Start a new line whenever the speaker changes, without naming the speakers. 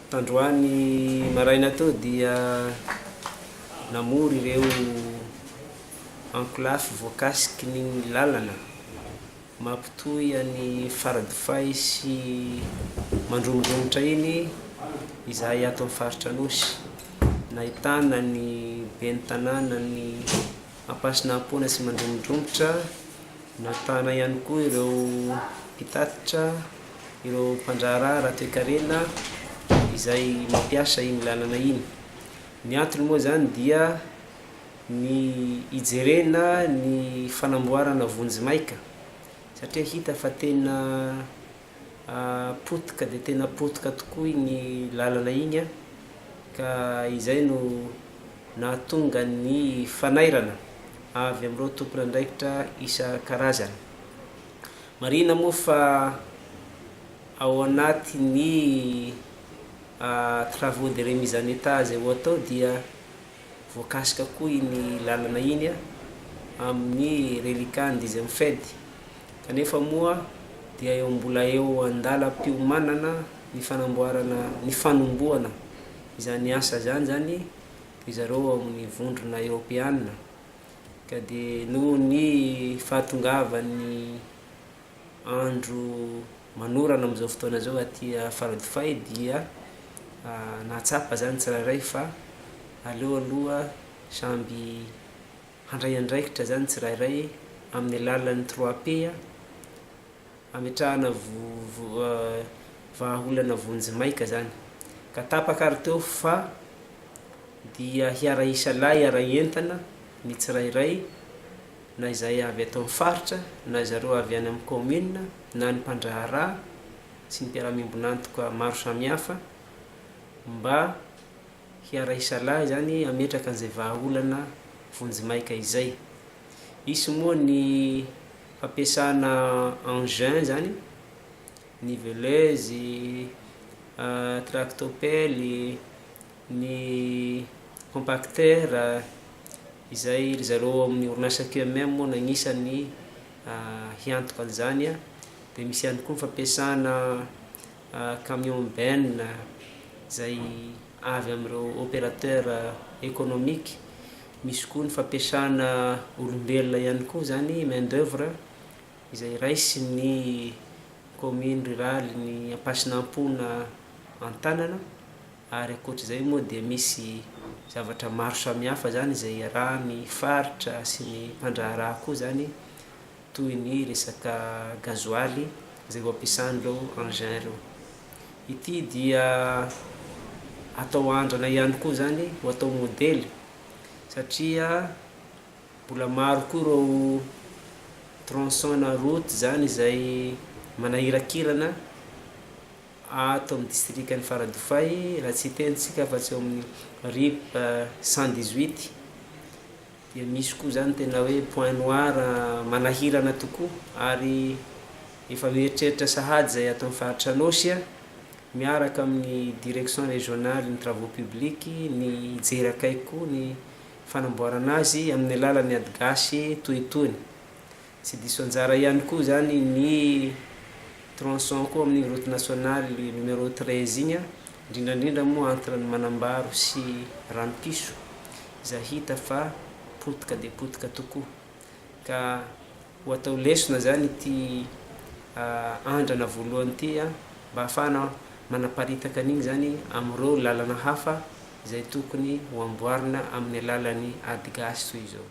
Tandroany maraina teo dia namory ireo ankolafy voakasiky ny lalana mampitohy an'i Faradofay sy Mandromodromotra iny izahay ato amin'ny faritra Anosy. Nahitana ny ben'ny tanànan'i Ampasinampoana sy Mandromodromotra, nahitana ihany koa ireo mpitatitra, ireo mpandraharaha ara-toekarena izay mampiasa iny lalana iny. Ny antony moa izany dia ny hijerena ny fanamboarana vonjimaika satria hita fa tena potika dia tena potika tokoa iny lalana iny ka izay no nahatonga ny fanairana avy amin'ireo tompon'andraikitra isan-karazany. Marihina moa fa ao anatin'ny travaux de remise en état izay ho atao dia voakasika koa iny lalana iny amin'ny reliquat ny dixième fed kanefa moa dia eo mbola eo an-dalam-piomanana ny fanamboarana ny fanombohana izany asa izany zany ry zareo ao amin'ny vondrona eoropeana ka dia noho ny fahatongavan'ny andro manorana amin'izao fotoana izao aty Faradofay dia nahatsapa izany tsirairay fa aleo aloha samby handray andraikitra izany tsirairay amin'ny alalan'ny trois P hametrahana vahaolana vonjimaika izany ka tapaka ary teo fa dia hiara-hisalahy hiara-hientana ny tsirairay na izay avy ato amin'ny faritra na zareo avy any amin'ny kaominina na ny mpandraharaha sy ny mpiara-miombon'antoka maro samihafa mba hiara-hisalahy izany hametraka an'izay vahaolana vonjimaika izay. Hisy moa ny fampiasana engin izany, niveleuse, tractopelle, ny compacteur izay ry zareo ao amin'ny orinasa QMM moa no agnisan'ny hiantoka an'izany. Dia misy ihany koa ny fampiasana camion benne izay avy amin'ireo opérateur économique. Misy koa ny fampiasana olombelona ihany koa izany main d'oeuvre izay raisin'ny commune rurale ny Ampasinampoana an-tanana. Ary ankoatr'izay moa dia misy zavatra maro samihafa izany izay iarahan'ny faritra sy ny mpandraharaha koa izany toy ny resaka gazoaly izay ho ampiasan'ireo engins ireo. Ity dia atao andrana ihany koa izany ho atao modely satria mbola maro koa ireo tronçon na route izany izay manahirakirana Ato amin'ny distrikan'i Faradofay, raha tsy hiteny tsika afa-tsy eo amin'ny RIP 118 dia misy koa izany tena hoe point noir manahirana tokoa ary efa mieritreritra sahady izay ato amin'ny faritra Anôsy miaraka amin'ny direction régionale ny travaux publics ny hijery akaiky koa ny fanamboarana azy amin'ny alalan'ny ady gasy toy itony. Tsy diso anjara ihany koa izany ny tronçon koa amin'iny route nationale numéro 13 iny, indrindra indrindra moa entre ny Manambaro sy Ranopiso izay hita fa potika dia potika tokoa. Ka ho atao lesona izany ity andrana voalohany ity mba hahafahana manaparitaka an'iny izany amin'ireo lalana hafa izay tokony ho amboarina amin'ny alalan'ny ady gasy toy izao.